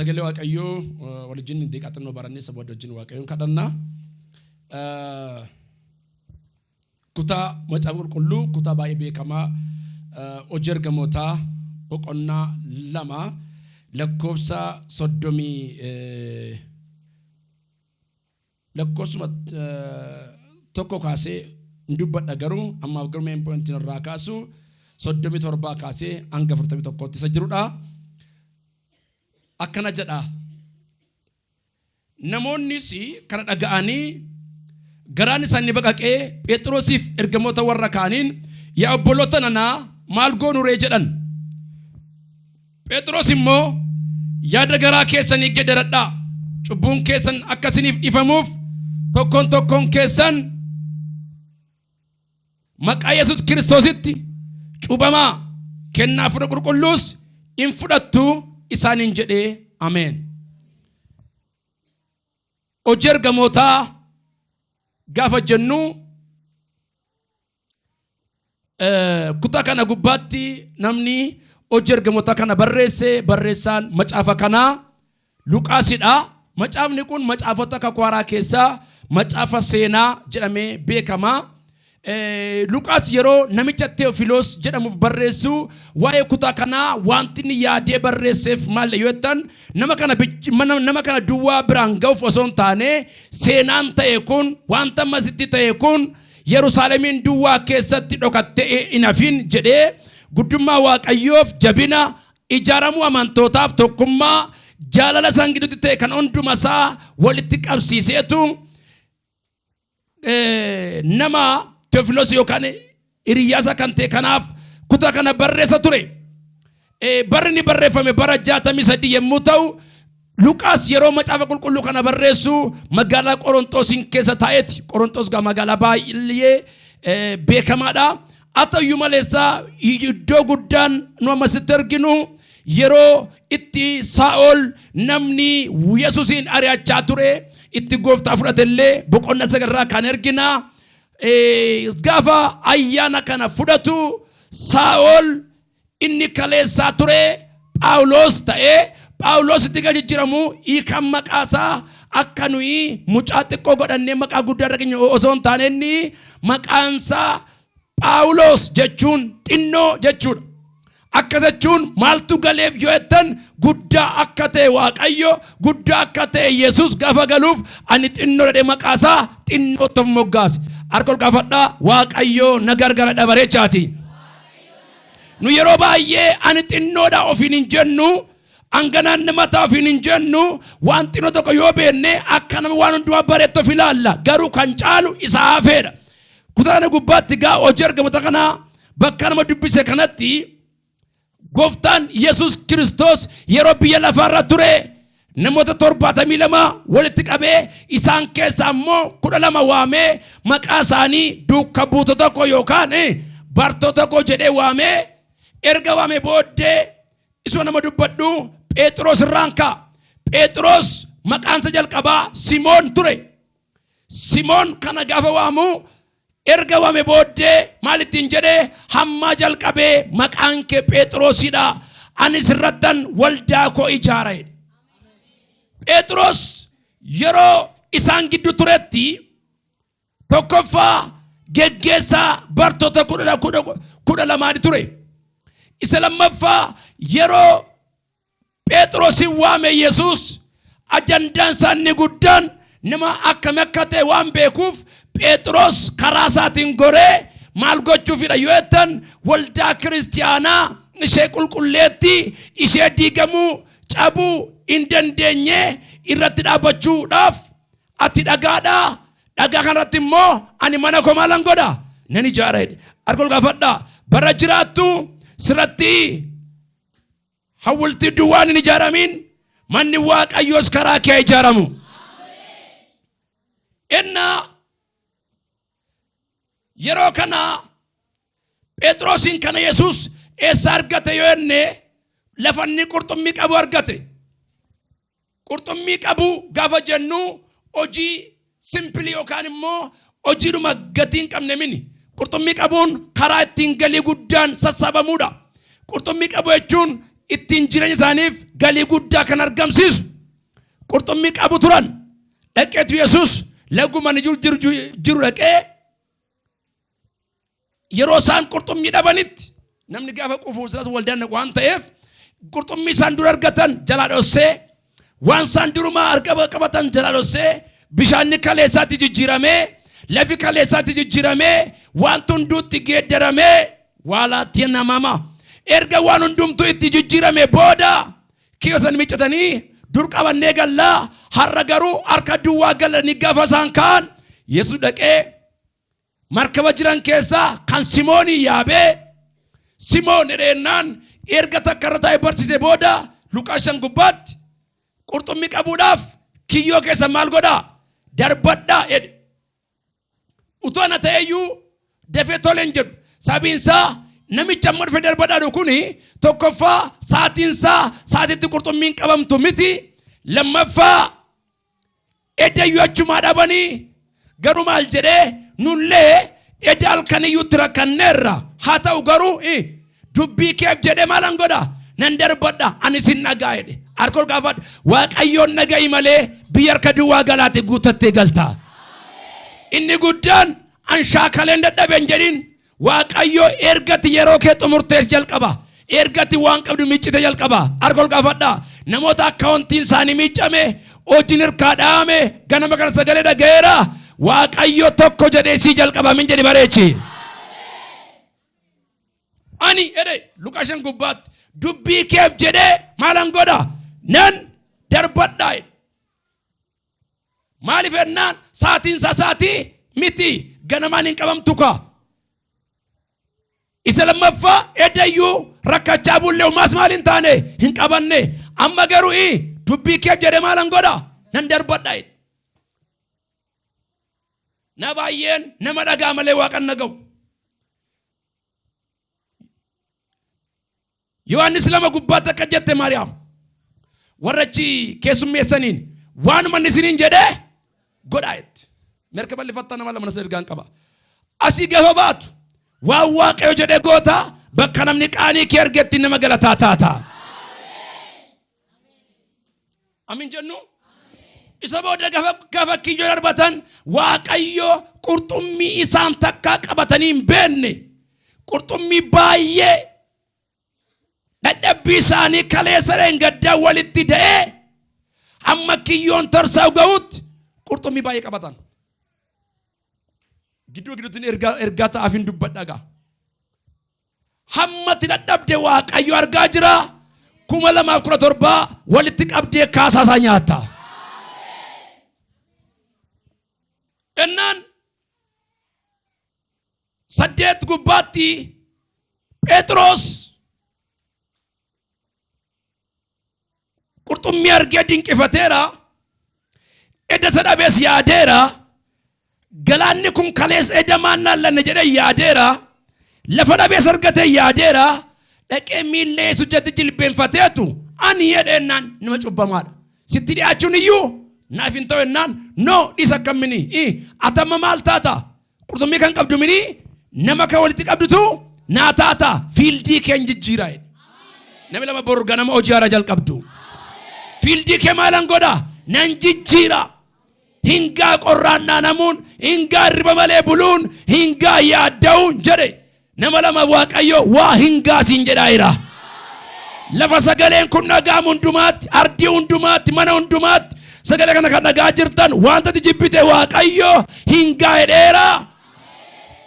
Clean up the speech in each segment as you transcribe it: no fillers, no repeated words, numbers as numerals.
Sagalee Waaqayyoo waliin daqiiqaa xinnoo barannee isa booda wajjin Waaqayyoon kadhanna. Kutaa Macaafa Qulqulluu kutaa baay'ee beekamaa Hojii Ergamootaa boqonnaa 2 lakkoofsa soddomii lakkoofsuma tokko kaasee hin dubbadha, garuu ammaaf garuu main point irraa kaasu 37 kaasee hanga 41tti isa jirudha. Akkana jedha. Namoonnis kana dhaga'anii garaan isaanii baqaqee Phexrosiif ergamoota warra kaaniin, "Yaa obboloota nanaa, maal goonu ree?" jedhan. Phexros immoo, "Yaada garaa keessanii geeddaradhaa. Cubbuun keessan akka isiniif dhiifamuuf tokkoon tokkoon keessan maqaa Yesuus Kiristoositti cuuphamaa, kennaa Hafuura Qulqulluus in fudhattu" isaaniin jedhee. Ameen. Hojii Ergamootaa gaafa jennu, kutaa kana gubbaatti namni Hojii Ergamootaa kana barreesse, barreessaan macaafa kanaa Luqaasidha. Macaafni kun macaafota Kakuu Haaraa keessaa macaafa seenaa jedhamee beekama. Luqaas yeroo namicha Teofiloos jedhamuuf barreessu, waa'ee kutaa kanaa wanti inni yaadee barreesseef maal yoo jettan, nama kana duwwaa biraan ga'uuf osoo hin taane, seenaan ta'e kun, wanta ammasitti ta'e kun Yerusaalemiin duwwaa keessatti dhokattee hin hafin jedhee, guddummaa Waaqayyoof, jabina ijaaramuu amantootaaf, tokkummaa jaalala isaan gidduutti ta'e kan hunduma isaa walitti qabsiiseetu nama Teofilos yookaan hiriyyaasa kan ta'e kanaaf kutaa kana barreessa ture. Barri inni barreeffame bara 63 yommuu ta'u, Luqaas yeroo Macaafa Qulqulluu kana barreessu magaalaa Qoronxoosiin keessa taa'eeti. Qoronxoos gaa magaalaa baay'ee beekamaadha. Haa ta'uyyuu maleessa, iddoo guddaan nu ammasitti arginu yeroo itti Saa'ol namni Yesuusiin ari'achaa ture itti Gooftaa fudhatellee boqonnaa sagalirraa kan argina. Gaafa ayyaana kana fudhatu, Saa'ol inni kaleessaa ture Phaawulos ta'ee Phaawulositti kan jijjiiramu, hiikan maqaasaa akka nuyi mucaa xiqqoo godhannee maqaa guddaa irra keenya osoo hin taane, inni maqaansaa Phaawulos jechuun xinnoo jechuudha. Akkas jechuun maaltu galeef yoo jettan, guddaa akka ta'e Waaqayyo, guddaa akka ta'e Yesuus gaafa galuuf, ani xinnoo jedhee maqaasaa xinnootti of moggaase. Harka ol kaafadhaa, "Waaqayyo na gargaara" dabareechaati. Nu yeroo baay'ee ani xinnoodha ofiin hin jennu, hanganaan nama ta'a ofiin hin jennu. Waan xinnoo tokko yoo beenne akka nama waan hundumaa bareetti of ilaalla. Garuu kan caalu isa hafeedha. Kutaa kana gubbaatti gaa Hojii Ergamoota kanaa bakka nama dubbise kanatti, Gooftaan Yesuus Kiristoos yeroo biyya lafaarra ture namoota 72 walitti qabee, isaan keessaa immoo 12 waamee, maqaa isaanii duuka buutota koo yookaan bartoota koo jedhee waamee, erga waamee booddee isuma nama dubbadhu Phexros irraan ka'a. Phexros maqaansa jalqabaa Simoon ture. Simoon kana gaafa waamu, erga waame booddee maal ittiin jedhee? "Hammaa jalqabee maqaan kee Phexrosidha. Ani sirrattan waldaa koo ijaara" jedhe. Phexros yeroo isaan gidduu turetti tokkoffaa geggeessaa bartoota 12nii ture. Isa lammaffaa, yeroo Phexrosin waame Yesuus, ajandaan isaa inni guddaan nama akkami akka ta'e waan beekuuf, Phexros karaa isaatiin goree maal gochuufidha yoo jettan, waldaa kiristiyaanaa ishee qulqulleetti, ishee diigamuu cabuu hin dandeenye irratti dhaabbachuudhaaf, ati dhagaadha, dhagaa kanarratti immoo ani mana koo maalan godha, nan ijaara jedhe. Harka ol gaafadhaa, bara jiraattu sirratti hawwiltii duwwaan hin ijaaramin, manni Waaqayyoos karaa kee ijaaramu. Innaa yeroo kana Phexrosin kana Yesuus eessa argate yoo jenne, lafa inni qurxummii qabu argate. Qurxummii qabu gaafa jennu hojii simple yookaan immoo hojiidhuma gatii hin qabne mini. Qurxummii qabuun karaa ittiin galii guddaan sassaabamuudha. Qurxummii qabu jechuun ittiin jireenya isaaniif galii guddaa kan argamsiisu qurxummii qabu turan. Dhaqeetu Yesuus laguma inni jiru dhaqee yeroo isaan qurxummii dhabanitti, namni gaafa quufu silas waldaan dhaqu waan ta'eef, qurxummii isaan dura argatan jalaa dhossee, waan isaan durumaa arga qabatan jalaa dhossee, bishaanni kaleessaatti jijjiiramee, lafi kaleessaatti jijjiiramee, wanti hunduutti geeddaramee waalaatti namama. Erga waan hundumtuu itti jijjiirame booda kiyyoo san miccatanii dur qabannee gallaa, har'a garuu harka duwwaa galanii gaafa isaan ka'an, Yesus dhaqee markaba jiran keessaa kan Simoonii yaabee, "Simoon" jedheennaan, erga takka irra taa'ee barsiise booda, Luqaas 5 gubbaatti, "Qurxummii qabuudhaaf kiyyoo keessa maal godhaa? Darbadhaa" jedhe. Utuu ana ta'eyyuu dafee toleen jedhu. Sababiin isaa namicha amma dhufe darbadhaa kuni, tokkoffaa, sa'aatiin isaa sa'aatitti qurxummiin qabamtu miti. Lammaffaa, eddayyuu achumaa dhabanii. Garuu maal jedhee? "Nullee edda halkaniyyuutti rakkanneerra, haa ta'u garuu dubbii keef jedhee maalan godha? Nan darbadha, ani sin dhagaa" jedhe. Harka ol gaafadhu. Waaqayyoon dhaga'i malee biyya harka duwwaa galaate guutattee galta. Inni guddaan an shaakaleen dadhabeen jedhin. Waaqayyo ergati yeroo kee xumurtees jalqaba. Ergati waan qabdu miccite jalqaba. Harka ol gaafadha. Namoota akkaawuntiin isaanii miccame, hojiin hirkaa dhaame, ganama kana sagalee dhaga'eera. Waaqayyo tokko jedhee sii jalqaba min jedhi bareechi. "Ani" jedhe Luqaa 5 gubbaatti, "dubbii keef jedhee maalan godha? Nan darbadhaa" jedhe. Maaliif jennaan sa'aatiin isaa sa'aatii miti, ganamaan hin qabamtu kaa. Isa lammaffaa, edayyuu rakkachaa bullee umaas maal hin taane? Hin qabanne. Amma garuu dubbii keef jedhee maalan godha? Nan darbadhaa jedhe. Na baay'een nama dhagaa malee waaqan naga'u. Yohaannis 2 gubbaatti akka jette Maariyaam warra achi keessummeessaniin, "Waanuma inni isiniin jedhee godhaa" jetti. Merka bal'ifattaa nama lama nasa ergaan qaba. Asii gaafa baatu waan Waaqayyo jedhee goota, bakka namni qaanii kee argetti nama galataa taata. Amin jennu. Isa booda gaafa kiyyoo darbatan, Waaqayyo qurxummii isaan takkaa qabatanii hin beekne, qurxummii baay'ee dadhabbii isaanii kaleessa gaddaa walitti da'ee hamma kiyyoon tarsaa'u ga'utti qurxummii baay'ee qabatan. Gidduu gidduutti ergaa ta'aaf hin dubbadha gaa. Hammatti dadhabde Waaqayyo argaa jira. 2017 walitti qabdee kaasaa isaa nyaatta. Ennaan 8 gubbaatti Phexros qurxummii argee dinqifateera. Edda isa dhabees yaadeera. Galaanni kun kaleessa edda maan naallanne jedhee yaadeera. Lafa dhabees argatee yaadeera. Dhaqee miilla Yesuus jalatti jilbeenfateetu, "Ani" jedheennaan, "nama cubbamaadha. Sitti dhiyaachuun iyyuu naaf hin ta'u" jennaan, "No, dhiisa akkamini. Atamma maal taata? Qurxummii kan qabdu mini, nama kan walitti qabdutu naa taata, field kee jijjiiraa" jedhe. Namni lama boru ganama hojii haaraa jalqabdu. Field kee maalan godha? Nan jijjiira. Hingaa qorraan naanamuun, hingaa hirriba malee buluun, hingaa yaadda'uun jedhe. Nama lama Waaqayyo waa hingaa siin jedhaa jira. Lafa sagaleen kun dhaga'amu hundumaatti, ardii hundumaatti, mana hundumaatti sagalee kana kan dhagaa jirtan, wanta ati jibbite Waaqayyo hingaa jedheera.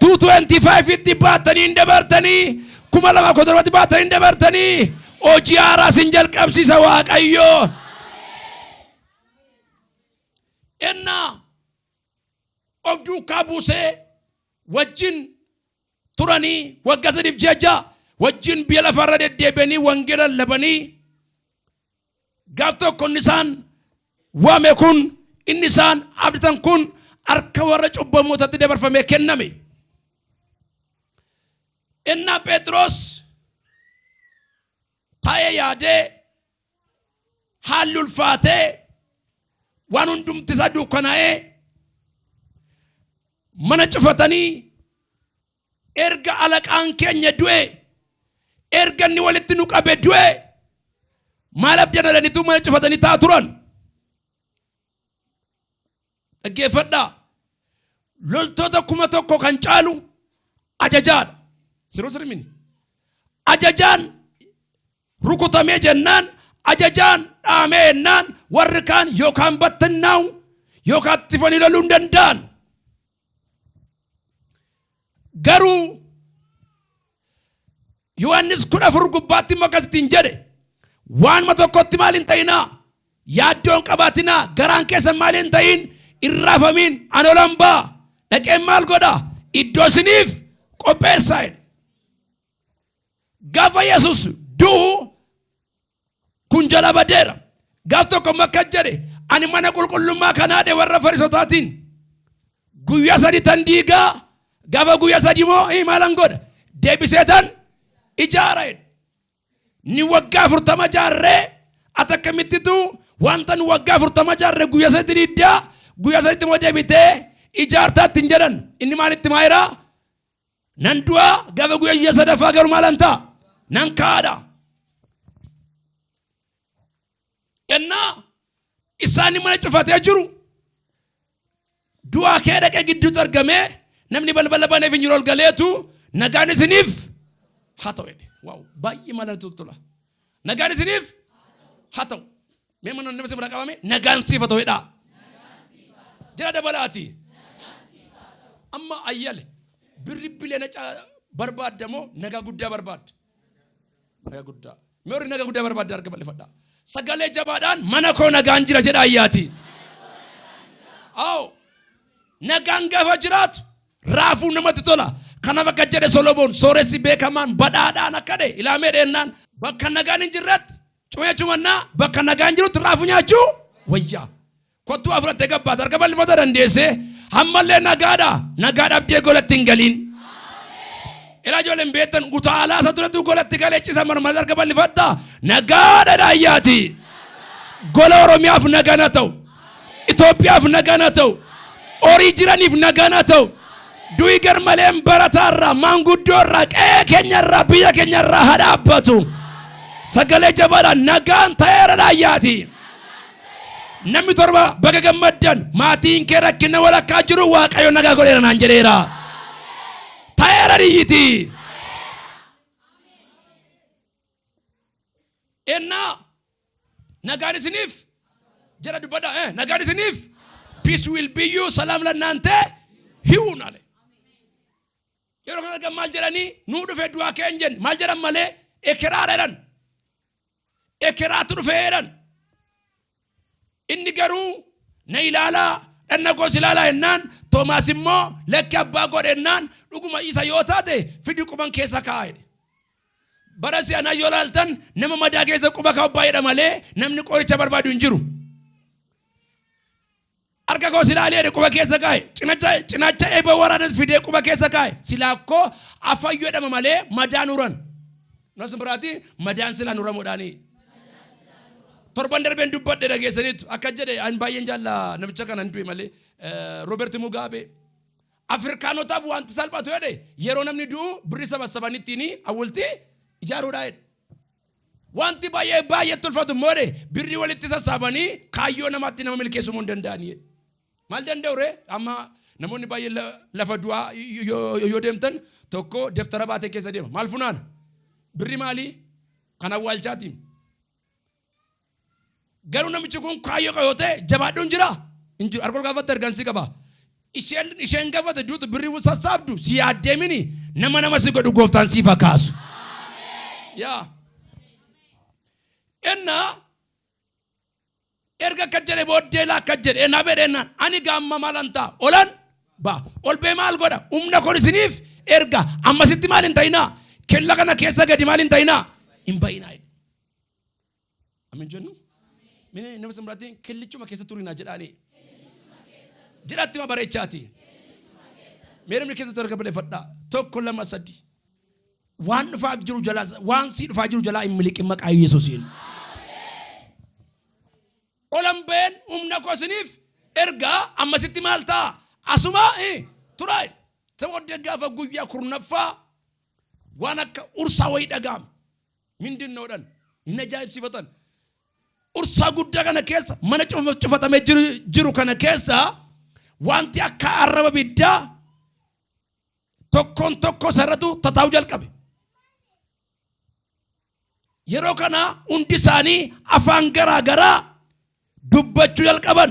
225 itti baatanii hin dabartanii, 2017tti baatanii hin dabartanii, hojii haaraa sin jalqabsiisa Waaqayyo. Ennaa of duukaa buusee wajjin turanii, waggaa 3 fi ji'a 6 wajjin biyya lafarra deddeebi'anii wangeela lallabanii, gaaf tokko inni isaan waame kun, inni isaan abdatan kun harka warra cubbamootatti dabarfamee kenname. Innaa Phexros taa'ee yaadee, haalli ulfaatee, waan hundumti isaa dukkanaa'ee, mana cufatanii, erga alaqaan keenya du'e, erga inni walitti nu qabe du'e, Maal abdan jedhaniitu mana cufatanii taa'aa turan. Dhaggeeffadhaa. Loltoota 1000 kan caalu ajajaadha. Siruu sirmini. Ajajaan rukutamee jennaan, ajajaan dhaamee jennaan, warri kaan yookaan battinnaa'u yookaan ittifanii loluu hin danda'an. Garuu Yohaannis 14 gubbaatti immoo akkasittiin jedhe, waanuma tokkotti maal hin ta'inaa, yaaddoon qabaatinaa, garaan keessan maal hin ta'in, irraafamiin, an olan ba'a, dhaqeen maal godha, iddoo isiniif qopheessaa jedhe. Gaafa Yesus du'u kun jala badeera. Gaaf tokko immoo akkas jedhe, ani mana qulqullummaa kanaa dhe warra Farisotaatiin guyyaa 3 tan diigaa, gaafa guyyaa 3 immoo maalan godha, deebisee tan ijaara jedhe. Ni waggaa 40 jaarree, ati akkamittitu wanta nu waggaa 40 jaarree guyyaa 3 diiddaa, guyyaa 3tti immoo deebitee ijaartaa ittiin jedhan. Inni maalitti maayiraa? Nan du'a, gaafa guyyaa sadaffaa garuu maalan ta'a? Nan kaadha. Ennaa isaani mana cufatee jiru, du'aa kee dhaqee gidduutti argamee, namni balbala baneef hin jiru, ol galeetu nagaan isiniif haa ta'u jedhe. Waaw, baay'ee maal tola. Nagaan isiniif haa ta'u. Mee mana nama si bira qabame nagaan siif haa ta'u jedhaa. Jira dabalaati. Amma ayyale birri biliyoona barbaadda moo nagaa guddaa barbaadda? Nagaa guddaa. Mee warri nagaa guddaa barbaadda harka bal'ifadhaa. Sagalee jabaadhaan mana koo nagaan jira jedha ayyaati. Awo, nagaan gaafa jiraatu raafuu namatti tola. Kanaaf akka jedhe Solomoon sooressi beekamaan badhaadhaan akka dhe ilaamee dheennaan, bakka nagaan hin jirretti cuma nyaachuu mannaa bakka nagaan jirutti raafuu nyaachuu wayyaa. Kottuu afurattee gabbaata harka bal'ifata dandeessee ammallee nagaadha. Nagaa dhabdee golatti hin galiin. Ilaa ijoolleen beektan utaalaa isa duratti golatti galee cisa marmala harka bal'ifatta. Nagaadha dhaayyaati. Gola Oromiyaaf nagaan haa ta'u. Itoophiyaaf nagaan haa ta'u. Horii jiraniif nagaan haa ta'u. Du'i garmaleen barataarraa, maanguddoorraa, qe'ee keenyarraa, biyya keenyarraa haa dhaabbatu. Sagalee jabaadhaan nagaan ta'eera dhaayyaati. Namni torba baga gammaddan, maatiin kee rakkina walakkaa jiru Waaqayyo nagaa godheera naan jedheera. Ta'eera dhiyyiti. Ennaa nagaan isiniif jedha dubbadha. Nagaan isiniif, peace will be you, ሰላም ለእናንተ ይሁን አለ። Yeroo kana argan maal jedhanii, nuu dhufe du'aa kee hin jenne, maal jedhan malee, ekeraadha jedhan. Ekeraatu dhufe jedhan. Inni garuu na ilaalaa, dhanna koos ilaalaa jennaan, Toomaas immoo lakki abbaa godhe jennaan, dhuguma isa yoo taate fidi quban keessa kaa'a jedhe. Bara si'anaa yoo ilaaltan nama madaa keessa quba kaa'u baay'eedha malee namni qoricha barbaadu hin jiru. Harka koo silaalee jedhe, quba keessa kaa'e. Cinaacha eebba waraana fidee quba keessa kaa'e. Silaa koo afayyu jedhama malee madaan uran. Nas biraati madaan silaa nuramuudhaani. Torban darbeen dubbadhe dhageessaniitu akka jedhe, an baay'een jaalla namicha kana, hin du'e malee, Roobert Mugaabee. Afrikaanotaaf wanti salphatu jedhe, yeroo namni du'u birri sabassaban ittiin awwaltii ijaaruudha jedhe. Wanti baay'ee baay'eetti ulfatu immoo jedhe, birrii walitti sassaabanii kaayyoo namaatti nama milkeessuu hin danda'anii jedhe. Maal danda'u ree? Amma namoonni baay'een lafa du'aa yoo deemtan tokko daftara baatee keessa deema. Maal funaana? Birri maalii? Kan awwaalchaatiin. Garuu namichi kun kaayyoo qaba yoo ta'e jabaadhuun jira? Hin jiru. Harka ol gaafatte ergansii qaba. Isheen gaafate duutu birrii sassaabdu si yaaddeemini, nama nama si godhu gooftaan siif haa kaasu. Yaa. Innaa erga akka jedhe booddee laa akka jedhe ennaa bedhennaan, ani gaamma maalan ta'a, olan ba ol bee maal godha, humna kun isiniif erga, ammasitti maal hin ta'inaa, kella kana keessa gadi maal hin ta'inaa, hin ba'inaa jedhe. Amin jennu? Mini nama simbiraatiin killichuma keessa turinaa jedhaanii. Jedhatti ma bareechaati. Mee namni keessatti harka balleeffadhaa. Tokko, lama, sadi. Waan dhufaa jiru jalaa, waan sii dhufaa jiru jalaa hin miliqin maqaa Yesuusiin. Olan ba'een humna koo isiniif ergaa, ammasitti maal ta'a? Asuma turaa. Booddee gaafa guyyaa 10ffaa waan akka ursaa wayii dhaga'ame. ምንድን ነው jedhan, hin ajaa'ibsiifatan. Ursaa guddaa kana keessa, mana cufatamee jiru kana keessa, wanti akka arraba ibiddaa tokkoon tokko sararatu tataa'uu jalqabe. Yeroo kana hundi isaanii afaan garaa garaa dubbachuu jalqaban.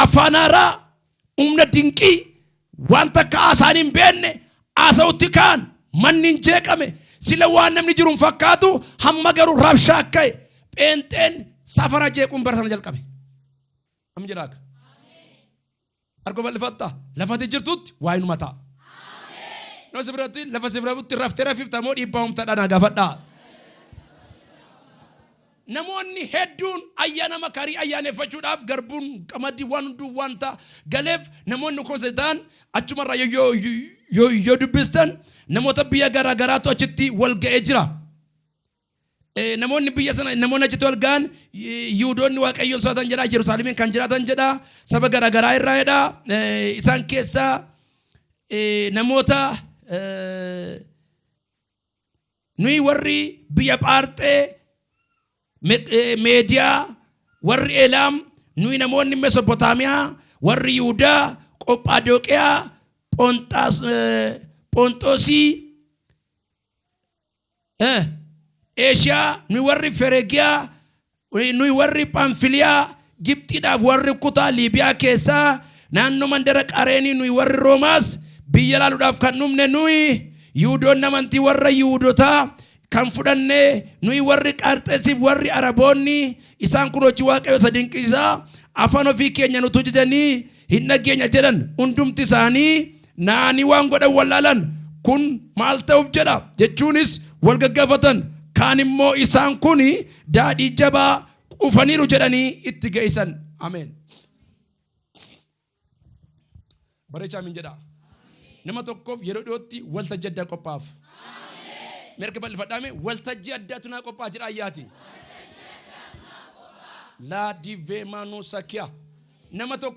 Afaan haaraa, humna dinqii, wanta akka haasaan hin beekne haasa'utti ka'an. Manni hin jeeqame. Sila waan namni jiru hin fakkaatu, hamma garuu rabshaa ka'e. Pheenxeen safara jeequun bara sana jalqabe. Am jedhaa akka. Argo bal'ifatta lafati jirtutti waa inuma ta'a. Nama si biratti, lafa si biratti raftee rafifta moo dhiibbaa humtaadhaa naa gaafadhaa. Namoonni hedduun ayyaana makarii ayyaaneffachuudhaaf garbuun, qamadii, waan hunduu wanta galeef, namoonni kuusa ta'an achumarraa yoo dubbistan, namoota biyya garaa garaatu achitti wal ga'ee jira. Namoonni biyya sana, namoonni achitti wal ga'an, Yihudoonni Waaqayyoon sodaatan jedha, Yerusaalemiin kan jiraatan jedha, saba garaa garaa irraa jedha. Isaan keessaa namoota nuyi warri biyya Phaarxee, Meediyaa, warri Eelaam, nuyi namoonni Mesopotaamiyaa, warri Yihudaa, Qophaadoqiyaa, Phonxoosii, Eeshiyaa, nuyi warri Feregiyaa, nuyi warri Phamfiliyaa, Gibxiidhaaf warri kutaa Liibiyaa keessaa naannoo mandara Qareenii, nuyi warri Roomaas biyya laaluudhaaf kan dhumne, nuyi Yihudoonni amantii warra Yihudotaa kan fudhanne, nuyi warri Qarxeesiif warri Araboonni, isaan kun hojii Waaqayyo isa dinqisiisaa afaan ofii keenya nutu jajanii hin dhageenya jedhan. Hundumti isaanii naanii waan godhan wallaalan. Kun maal ta'uuf jedha jechuunis wal gaggaafatan. Kaan immoo isaan kun daadhii jabaa quufaniiru jedhanii itti ga'isan. Ameen. Bareechaa min jedha. Nama tokkoof yeroo dhiyootti waltajjii addaa qophaa'aaf. Mirga bal'ifadhaame, waltajjii addaatu naa qophaa'a jedha ayyaati. Laa diveemaanuu sakiya. Nama tokko